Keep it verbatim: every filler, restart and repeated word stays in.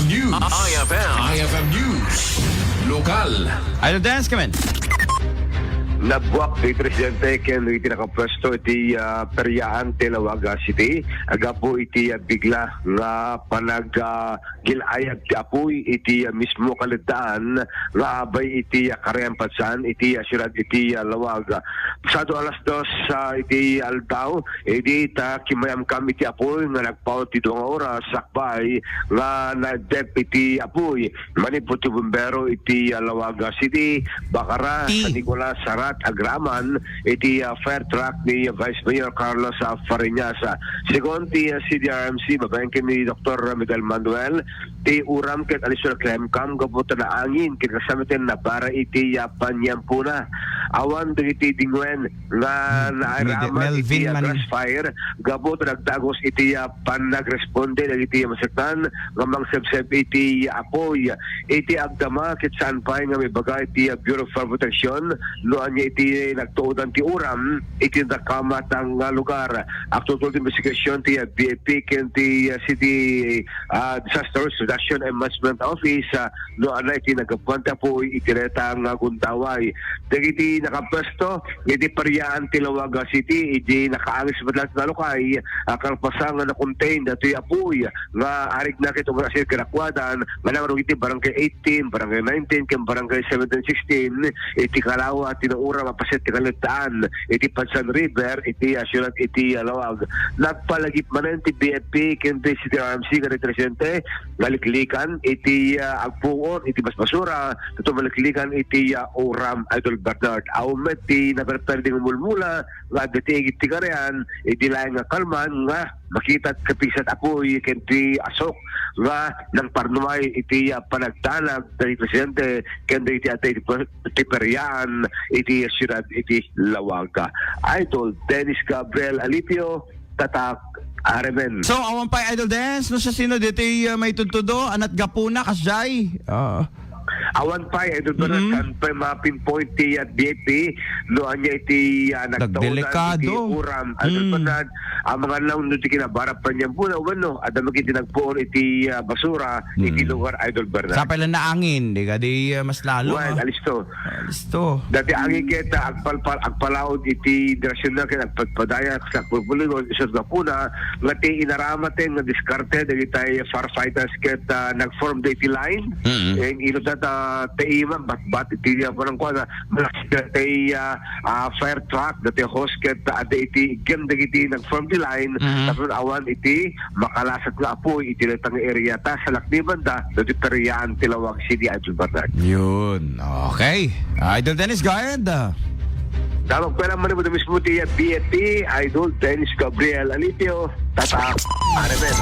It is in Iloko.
News. I F M. I F M News. Lokal. Idol Dennis, come in. Nabuak ti presidente ken iti nakapwesto iti, ah, Periaan ti Laoag, ah, City. Agapu iti, ah, bigla nga panag, ah, gil-ayab ti apuy iti, ah, mismo kaledaan nga abay iti, ah, Carayan Padsan iti, ah, siyudad iti, ah, Laoag. Pasado alas dos, ah, iti aldaw, idi ta kimayamkam iti apuy nga nagpaut ti dua nga oras sakbay nga naibdep iti apuy. Manipud ti bumbero iti, ah, Laoag City, Bacara, San Nicolas, Sarat, agraman iti, ah, fire truck ni Vice Mayor Carlos, ah, Fariñas. Segun ti, ah, C D R M C, babaen ken ni Doktor Miguel Manuel, ti uram ket alisyo nagkayamkam gapu ta naangin ket kasano ti nabara iti, ah, panyempona. Awan dagiti dingwen nga naaraman iti, ah, grass fire gapu ta nagdagus iti, ah, panagresponde dagiti maseknan nga mangsebseb iti apuy. Iti agdama ket saan pay nga maibaga iti, ah, Bureau of Fire Protection no ania iti nagtuodan ti uram iti nakamatang nga lugar. Agtultol ti investigasyon ti, ah, B F P ken ti, ah, City, ah, Disaster Risk Reduction and Management Office, ah, no ania iti naggapuan ti apuy iti dayta nga gundaway. Dagiti nakapwesto iti Periaan ti Laoag City, idi nakaangis met laeng ti nalukay, ah, kalpasan nga na-contain datoy apuy nga arigna ket ugrasir kadakuadan nga nangrugit iti Barangay eighteen, Barangay nineteen, ken Barangay seventeen sixteen, iti kalawa ti nauram a paset ti kaledaan iti Padsan River, iti, ah, siyudad iti, ah, Laoag. Nagpalagip manen ti B F P ken ti C D R M C kadagiti residente nga liklikan iti, ah, agpuon iti basbasura, ket maliklikan iti, ah, uram, Idol Bernard. Awan met ti naperperde nga mulmula nga adda ti igid ti karian, idi laeng nga kalman nga makita ti kapigsat apuy ken ti asok nga nangparnuay iti, ah, panagdanag dagiti residente ken dagiti adda iti per-, ti Periaan iti siyudad iti Laoag. Idol Dennis Gabriel Alipio, Tatak, Aremen. So, awan pay, Idol Dennis, no, siasino ditoy, ah, maitudtudo, anat gapuna, kasjay? Ah. Awan pay, Idol Bernard, mm-hmm, saan pay ma-pinpoint ti, ah, B F P, no ania iti, ah, nagtaudan iti uram, Idol Bernard, ang mga naon no ti kinabara panyempona, wenno, adda met iti nagpuon iti, ah, basura, iti lugar, Idol Bernard. Sapay lang naangin, di ka di, ah, mas lalo, well, ah, alisto. Alisto. Dati angin ket, ah, agpalpal-, agpalaod iti direksyon na ket agpadpadaya sa pulpuligon, isut gapuna, nga ti inaramaten nga diskarte dagiti firefighters ket, ah, nag-form da iti line. Mm-hmm. Ken ino ta, ta, ta ima, batbat iti, ah, panangkuan, ah, malaksid dati, ah, ah, fire truck, dati hose ket, ah, adda iti iggem dagiti nag-form ti line, mm-hmm, tapno awan iti makalasat nga apuy iti dayta nga area ta salakniban da dati Periaan ti Laoag City, Idol Bernard. Yun. Okay. Idol Dennis, go ahead. Tawag pa lang man ito mismo ti B F P, Idol Dennis Gabriel Alipio, Tatak, Aremen.